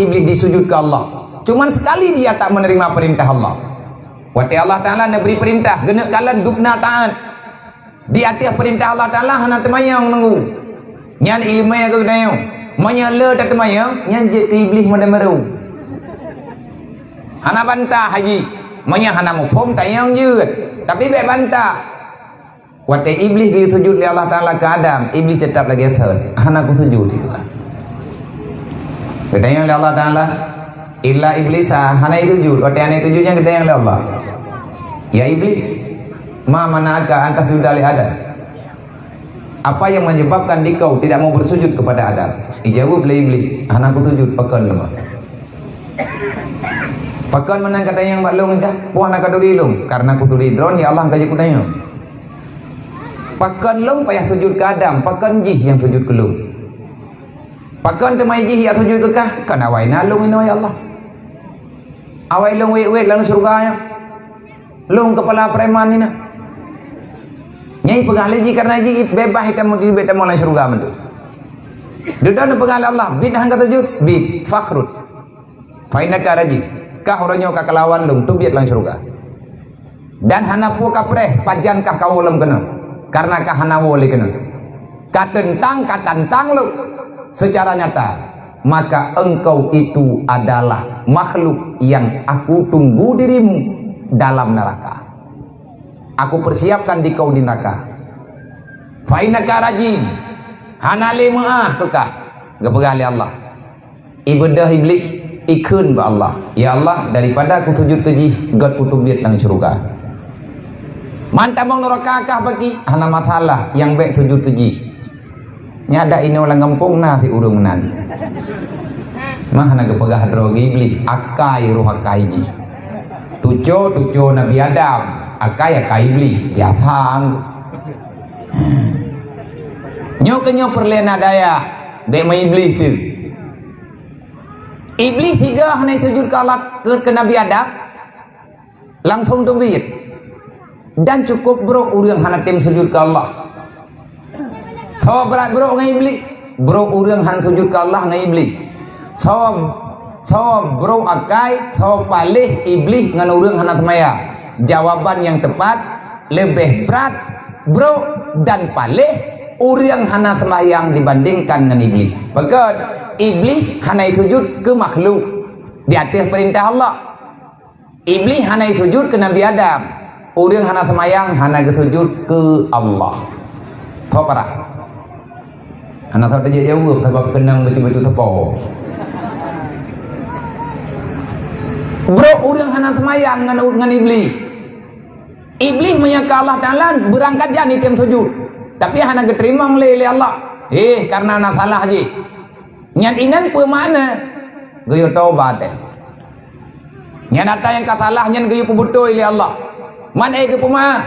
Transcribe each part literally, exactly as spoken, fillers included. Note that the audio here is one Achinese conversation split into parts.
Iblih disujud keu Allah. Cuman sekali dia tak menerima perintah Allah. Watée Allah Taala neubri peurintah, geuneuk kalon dubna taát. Di ateueh peurintah Allah Taala hana teumayang nunggu. Nyan iéleumé geutanyoe. Meunyoe le tateumayang, nyan jeuet keu Iblih meudeumeuru. Hana bantah haji. Meunyoe hana muphom tayang jeuet. Tapi bék bantah. Watée Iblih geusujud lé Allah Taala keu Adam, Iblih teutap lagée thon. Hana kusujud, ipeugah. Geutanyong lé Allah Taala, "Illa Iblisa," hana isujud. Watée hana isujud nyan geutanyong lé Allah, "Ya Iblis, ma mana'aka an tasjuda li Adam?" Apa yang menyebabkan dikau tidak mau bersujud kepada Adam? Ijaweueb lé Iblih, "Hana kusujud pakon teuma." Pakon meunan katanyong bak lôn dah, puah na katuri lôn, karena kuturi droe, ya Allah, ka jeuet kutanyong. Pakon lôn payah sujud keu Adam, pakon jih nyang sujud keu lôn? Pakon teuma jih nyang sujud keu kah? Kan awai na lôn inoe, ya Allah. Awai lôn wét-wét lam syeuruga nyoe. Lôn keupala preman nina. Nyai peugah lé jih karena jih beubaih itam, beubaih itam lam syeuruga meunan. Dudoe neupeugah lé Allah, "Bit han ka sujud, bit, fakhrut. Fa innaka rajim." Kah uroe nyoe ka kalawan lôn, teubiet lam syeuruga. Dan hana peue kapreh pajan kah kawoe lom keunoe, karena kah hana woe lé keunoe. Ka teuntang, ka tantang lôn secara nyata, maka engkau itu adalah makhluk yang aku tunggu dirimu dalam neraka. Aku persiapkan dikau di neraka. Fa innaka rajim. Hana lé meuáh keu kah, geupeugah lé Allah. Ibeudôh Iblih, ikheun bak Allah, "Ya Allah, daripada kusujud keu jih, gét kuteubiet lam syeuruga. Man tamong neuraka kah paki, hana masalah, nyang bék sujud keu jih." Nyan dak inoe lam gampông na sit ureuëng meunan. Mah hana geupeugah droe geu Iblih, akai roh akai jih. Tuco, tuco Nabi Adam, akai, akai Iblih, biasa. Nyoe keuh nyoe peureulée na dayah, bék meuiblih teuh. Iblih sigoe hana sujud keu Allah, keu, keu Nabi Adam, langsong teubiet. Dan cukup brok ureuëng hana tem sujud keu Allah. Soe brat brok ngon Iblih? Brok ureuëng hana sujud keu Allah ngon Iblih. Soe, soe brok akai, soe paléh Iblih ngon ureuëng hana seumayang? Jawaban nyang teupat, leubeh brat brok dan paléh ureuëng hana seumayang dibandingkan ngon Iblih. Pakon? Iblih hana sujud keu makhluk di ateueh peurintah Allah. Iblih hana sujud keu Nabi Adam. Ureuëng hana seumayang hana geusujud keu Allah. Soe parah? Hana soe tajak jaweueb sabab keunong beutôi-beutôi teupo. Brok ureuëng hana seumayang ngon, ngon Iblih. Iblih meunyoe keu Allah Taala beurangkat jan item sujud, tapi hana geuteurimong lé, lé Allah. Eh, karena na salah jih. Nyan inan peue makna? Geuyue tobat, eh. Nyan ata nyang ka salah nyan geuyue peubeutôi lé Allah. Man, eh, geupeumeu'ah,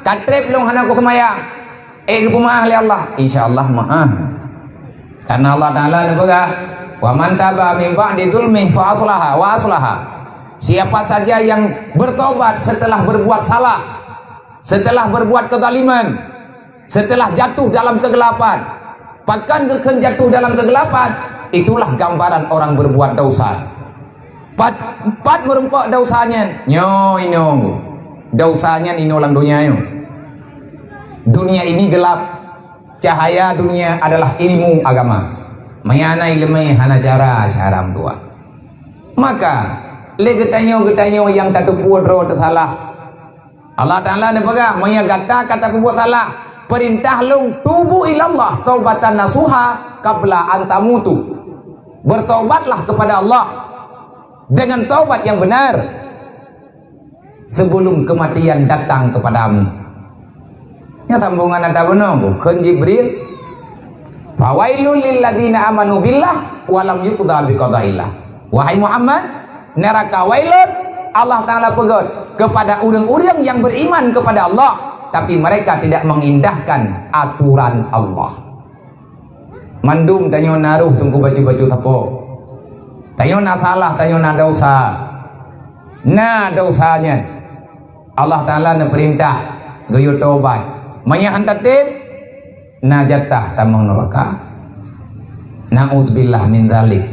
ka treb lôn hana kuseumayang. Eh, geupeumeu'ah lé Allah. Insya Allah meu'ah. Karena Allah Taala neupeugah, "Wa man taba min ba'di zulmi fa aslaha wa aslaha." Siapa saja yang bertobat setelah berbuat salah, setelah berbuat kezaliman, setelah jatuh dalam kegelapan. Pakon geukheun jatuh dalam kegelapan? Itulah gambaran orang berbuat dosa. Pat, pat meurumpok dosa nyan? Nyoe inong. Dosa nyan inong lam dunia nyoe. Dunia ini gelap. Cahaya dunia adalah ilmu agama. Meunyo hana ileumé hana cara syara meutuah. Maka, lé geutanyoe-geutanyoe nyang tateupeue droe teusalah, Allah Taala neupeugah, "Meunyo gata ka tapeubuet salah, peurintah lôn, tubu ilallah taubatan nasuha qabla an tamutu." Bertobatlah kepada Allah dengan taubat yang benar sebelum kematian datang kepadamu. Nyan sambongan ata bunoe, bukon Jibril. "Fawailul lilladzina amanu billah wa lam yuqda biqadaillah." Wahai Muhammad, neraka wailun Allah Taala peugét kepada ureuëng-ureuëng yang beriman kepada Allah, tapi mereka tidak mengindahkan aturan Allah. Mandum tanyoe na roh teungku bacut-bacut sapo. Tanyoe na salah, tanyoe na dosa. Na dosa nyan. Allah Taala neupeurintah geuyue tobat. Meunyo han tatem, na jatah tamong neuraka. Na'udzubillah min dzalik.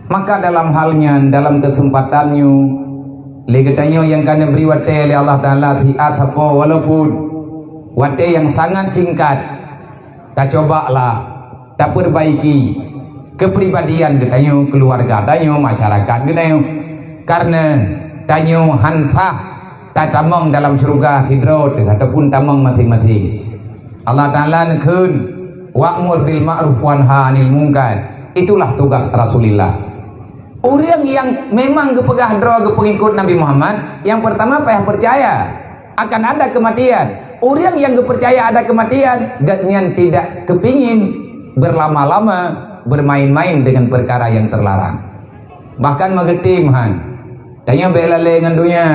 Maka dalam hal nyan, dalam keuseumpatan nyoe, lé geutanyoe nyang ka neubri watée lé Allah Taala siat sapo, walaupun watée nyang sangat singkat, tacobalah tapeurbaiki keupribadian geutanyoe, keuluwarga tanyoe, masyarakat geutanyoe. Kareuna tanyoe han sah tatamong dalam syeuruga sidroe teuh ataupun tamong maséng-maséng. Allah Taala neukheun, "Wa'mur bil ma'ruf wanha 'anil munkar." Itulah tugas Rasulullah. Ureuëng nyang memang geupeugah droe geupeungikut Nabi Muhammad, nyang peurtama payah peucaya akan ada keumatian. Ureuëng nyang geupeucaya ada keumatian, gobnyan tidak keupingin beurlama-lama beurmain-main deungon peukara nyang teularang. Bahkan meugeutem han. Tanyoe bék lalée ngon donya.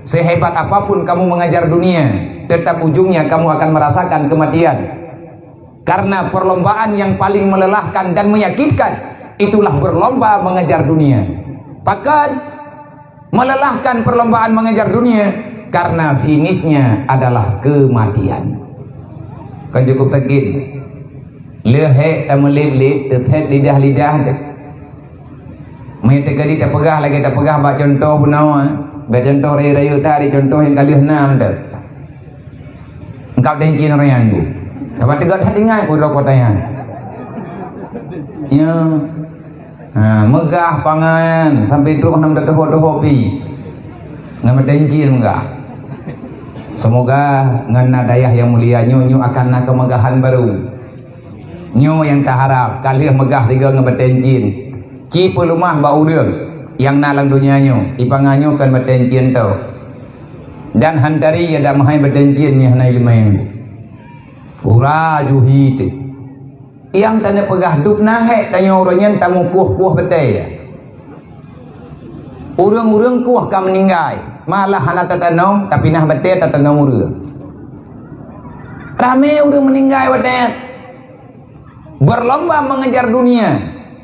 Sehebat apapun kamu mengejar dunia, tetap ujungnya kamu akan merasakan kematian. Karena perlombaan yang paling melelahkan dan menyakitkan, itulah berlomba mengejar dunia. Pakon melelahkan perlombaan mengejar dunia? Karena finishnya adalah kematian. Kan cukup sakit. Leuhek tameulit-lit, teutet lidah-lidah teuh. Meunyoe teukeudi tapeugah lagée tapeugah bak cuntoh bunoe, bak cuntoh rayeuk-rayeuk tadi, cuntoh nyang ka lheueh na mantong. Engkau teuncien ureuëng nyan tu. Sabab teuga that ingat ureuëng kota nyan. Ya. Ha, meugah pangan sampai trok nam teuho-teuho pi. Ngon meuteuncien meugah. Semoga ngon na dayah nyang mulia nyoe, nyoe akan na keumeugahan barô. Nyoe nyang taharab, ka lheueh meugah sigoe ngon batée cien. Ci peuleumah bak ureuëng nyang na lam donya nyoe, ipangan nyoe kon batée cien tho. Dan hantari ya dak meuhai batée cien nyang hana ileumé. Ura juhi teuh. Nyang tanyoe peugah dub na hék tanyoe uroe nyan tamukueh-kueh batée. Ureuëng-ureuëng kueh ka meuninggai, malah hana tatanom, tapi nah batée tatanom ureuëng. Ramé ureuëng meuninggai watée berlomba mengejar dunia,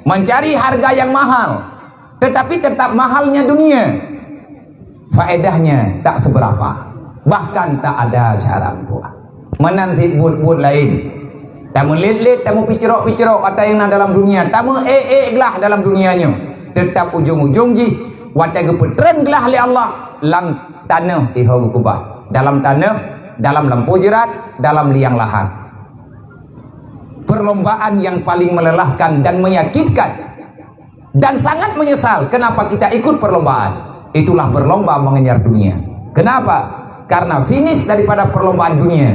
mencari harga yang mahal, tetapi tetap mahalnya dunia. Faedahnya tak seberapa, bahkan tak ada syarat dua. Meunan cit buet-buet laén. Tameulet-let, tameupicrok-picrok ata nyang na dalam dunia, tameuék-ék glah dalam dunia nyoe. Teutap ujong-ujong jih, watée geupeutreun glah lé Allah, lam tanoh iho geukeubah. Dalam tanoh, dalam lampôh jeurat, dalam liang lahat. Perlombaan yang paling melelahkan dan menyakitkan. Dan sangat menyesal kenapa kita ikut perlombaan. Itulah berlomba mengejar dunia. Kenapa? Karena finish daripada perlombaan dunia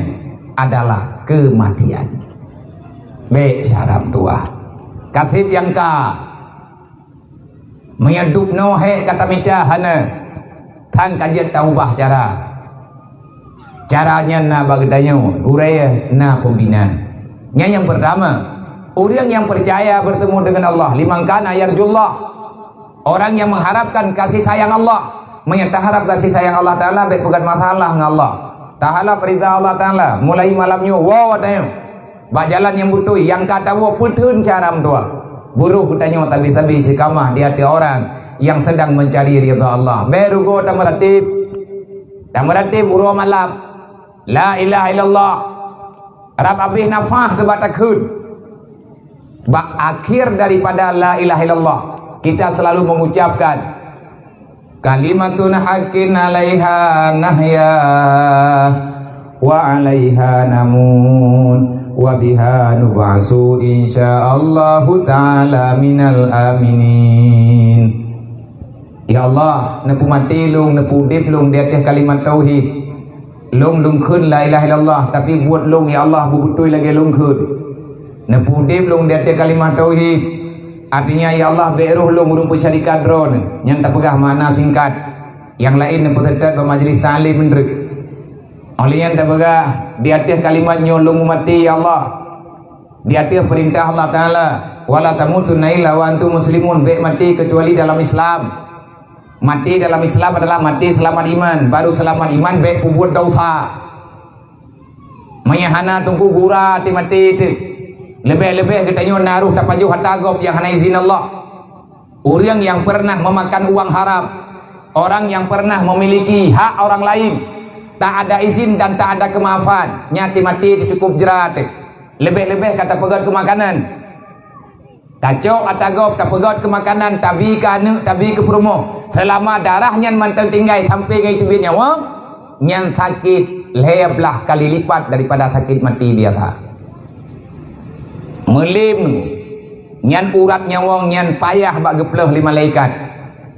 adalah kematian. Bék syarat dua. Ka seb nyang ka. Meunyoe dub noe hék ka tamita hana, tan ka jeuet taubah cara. Cara nyan na bak geutanyoe, gurée na pembina. Nyan nyang peurtama, ureuëng nyang peucaya beurtemu deungon Allah, liman kana yarjullah. Orang yang mengharapkan kasih sayang Allah. Meunyoe taharab kasih sayang Allah Taala, bék peugét masalah ngon Allah. Taharab ridha Allah Taala, mulai malam nyoe, woe tanyoe. Bak jalan nyang beutôi, nyang ka tawoe peutheun cara meutuah. Buroh geutanyoe tabi-sabi sikamah di ateueh orang yang sedang mencari ridha Allah. Bék rugoe tameuratéb. Tameuratéb uroe malam. La ilaha illallah. Rab abéh nafah teuh bak takheun. Bak akhir daripada la ilaha illallah, kita selalu mengucapkan, "Kalimatun haqqin 'alaiha nahya wa 'alaiha namut wa biha nub'atsu insyaallahu ta'ala minal aminin." Ya Allah, neupeumaté lôn, neupeuudeb lôn di ateueh kalimat tauhid. Lôn lôn kheun la ilaha illallah, tapi buet lôn, ya Allah, beubeutôi lagée lôn kheun. Neupeuudeb lôn di ateueh kalimat tauhid. Artinya, ya Allah, bék roh lôn ureuëng peusyarikat Droeneuh. Nyan tapeugah makna singkat. Nyang laén neupeuseutôt bak majlis taklim meunreuk. Óh lheueh nyan tapeugah, di ateueh kalimat nyoe lôn meumaté, ya Allah. Di ateueh peurintah Allah Taala, "Wala tamutunna illa wa antum muslimun," bék maté keucuali dalam Islam. Maté dalam Islam adalah maté seulamat iman, baru seulamat iman bék peubuet desya. Meunyoe hana teungku gura até maté teuh. Leubeh-leubeh geutanyoe na roh tapajoh ata gob nyang hana izin Allah. Ureuëng nyang peureunah meumakan uang haram, orang nyang peureunah meumiliki hak orang laén, tak ada izin dan tak ada keumaafan, nyan até maté teuh cukup jrat teuh. Leubeh-leubeh ka tapeugét keu makanan. Tacok ata gob, tapeugöt keu makanan, tabi keu aneuk, tabi keu peurumoh. Seulama darah nyan mantong tinggai sampai ngon teubiet nyawa, nyan sakét lhèe blah kali lipat daripada sakét maté biasa. Meulém nyan urat nyawöng nyan payah bak geuplôh lé malaikat.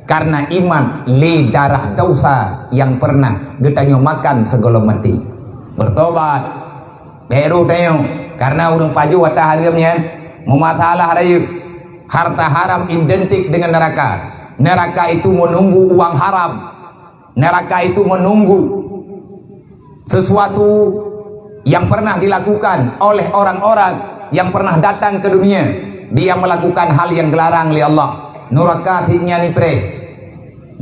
Kareuna iman lé darah desya nyang peureunah geutanyoe makan sigohlom maté. Beutobat, bèk rôh tanyoe, kareuna ureueng pajoh ata hareuem nyan meumasalah rayeuk. Harta haram identik dengan neraka. Neraka itu menunggu uang haram. Neraka itu menunggu sesuatu yang pernah dilakukan oleh orang-orang yang pernah datang ke dunia. Dia melakukan hal yang dilarang oleh Allah. Nuraka sit nyan ipreh.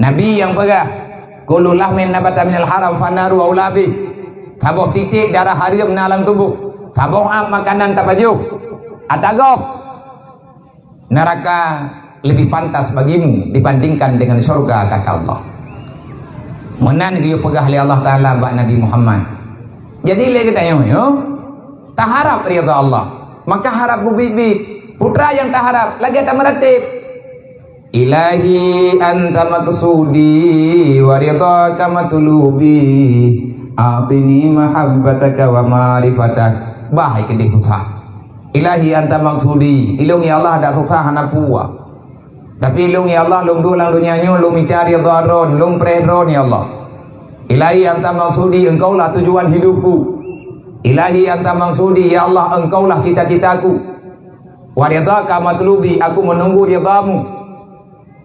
Nabi nyang peugah, "Kullu lahmin nabata minal haram fannaru aula bih." Saboh titék darah hareuem na lam tuboh. Saboh ap makanan tapajoh. Ata gob. Neraka lebih pantas bagimu dibandingkan dengan syurga, kata Allah. Meunan geuyue peugah lé Allah Taala bak Nabi Muhammad. Jadi lé geutanyoe nyoe, taharab ridha Allah. Maka harab beubiet-biet. Peue teuma nyang taharab, lagèe tameuratéb. Ilahi anta maqsudi wa ridhaka matlubi. A'tini mahabbataka wa ma'rifatak. Bah, hai keudéh susah. Ilahi anta maqsudi, ilôn ya Allah dak susah hana peue. Tapi ilôn ya Allah, lôn duek lam donya nyoe, lôn mita ridha Droen, lôn preh Droen ya Allah. Ilahi anta maqsudi, engkaulah tujuan hidupku. Ilahi anta maqsudi, ya Allah, engkaulah cita-citaku. Wa ridhaka matlubi, aku menunggu ridhamu.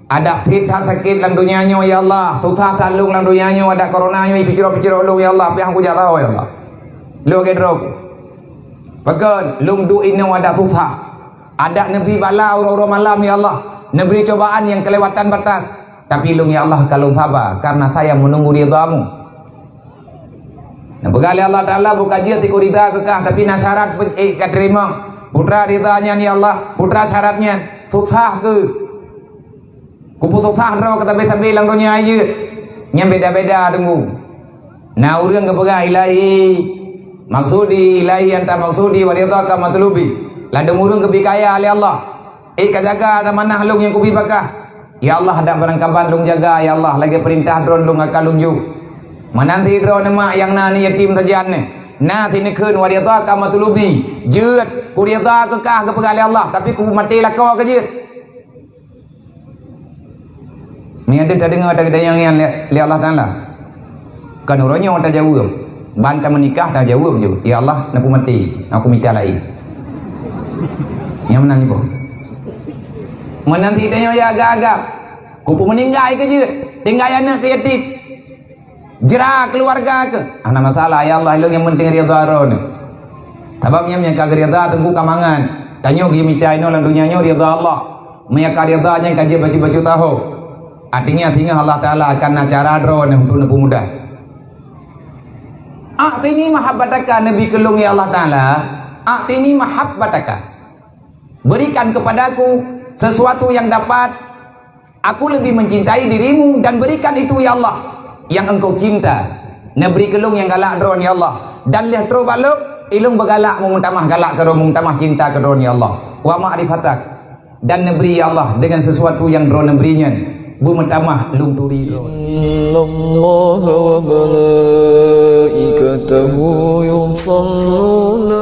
Adak pih that sakét lam donya nyoe ya Allah, susah that lôn lam donya nyoe, adak corona nyoe picrok-picrok lôn ya Allah, pih han kujak lawa ya Allah. Lôn lagèe droe. Pakon lôn duek inoe adak susah. Adak neubri bala uroe-uroe malam ya Allah, neubri cobaan nyang keulewatan batas. Tapi lôn ya Allah ka lôn saba kareuna saya menunggu ridhamu. Neupeugah lé Allah Taala buka jeuet teungku ridha keu kah, tapi na syarat pe-, eh, ka teurimong. Peue teuma ridha nyan ya Allah, peue teuma syarat nyan, susah keuh. Kupeusosah droe keu sabe-sabe lam donya jeuet. Nyan beda-beda teungku. Na ureueng geupeugah ilahi maqsudi, ilahi anta maqsudi wa ridhaka matlubi. Ladôm ureueng geubri kaya lé Allah. Eh, ka jaga amanah lôn nyang kubri bak kah. Ya Allah, dak barangkaban lôn jaga, ya Allah, lagèe peurintah Droen lôn akan lôn jok. Meunan sit droeneuh mak nyang na aneuk yatim sajan nyoe. Na sit neukheun wa ridhaka matlubi. Jeuet, kuridha keu kah geupeugah lé Allah, tapi kumaté lakoe keu jeuet. Meunyoe deuh tadeungoe tageutanyoe nyan lé, lé Allah Taala, kon uroe nyoe tajaweueb, ban tameunikah tajaweueb ju, "Ya Allah, neupeumaté, aku mita laén." Nyang meunan nyoe. Meunan sit tanyoe ya agam-agam. Kupeue meuninggai keu jeuet, tinggai aneuk keu yatim. Jra keuluwarga keuh. Hana masalah, ya Allah, ilôn nyang penting ridha Droeneuh. Sabab nyan nyang ka geuridha teungku ka mangat. Tanyoe geumita inoe lam donya nyoe ridha Allah. Meunyoe ka ridha nyan ka jeuet bacut-bacut taho. Artinya singoh Allah Taala akan na cara Droeneuh untuk neupeumudah. A'tini mahabbataka, neubri keu lôn ya Allah Taala. A'tini mahabbataka. Berikan kepadaku sesuatu yang dapat aku lebih mencintai dirimu dan berikan itu ya Allah yang engkau cinta. Neubri keu lôn nyang galak Droen ya Allah. Dan lheueh troh bak lôn, ilôn beugalak meumeutamah galak keu Droen, meumeutamah cinta keu Droen ya Allah. Wa ma'rifatak. Dan neubri ya Allah dengan sesuatu yang Droen neubri nyan, beumeutamah lôn turi Droen. Innallaha wa malaikatahu yusalluna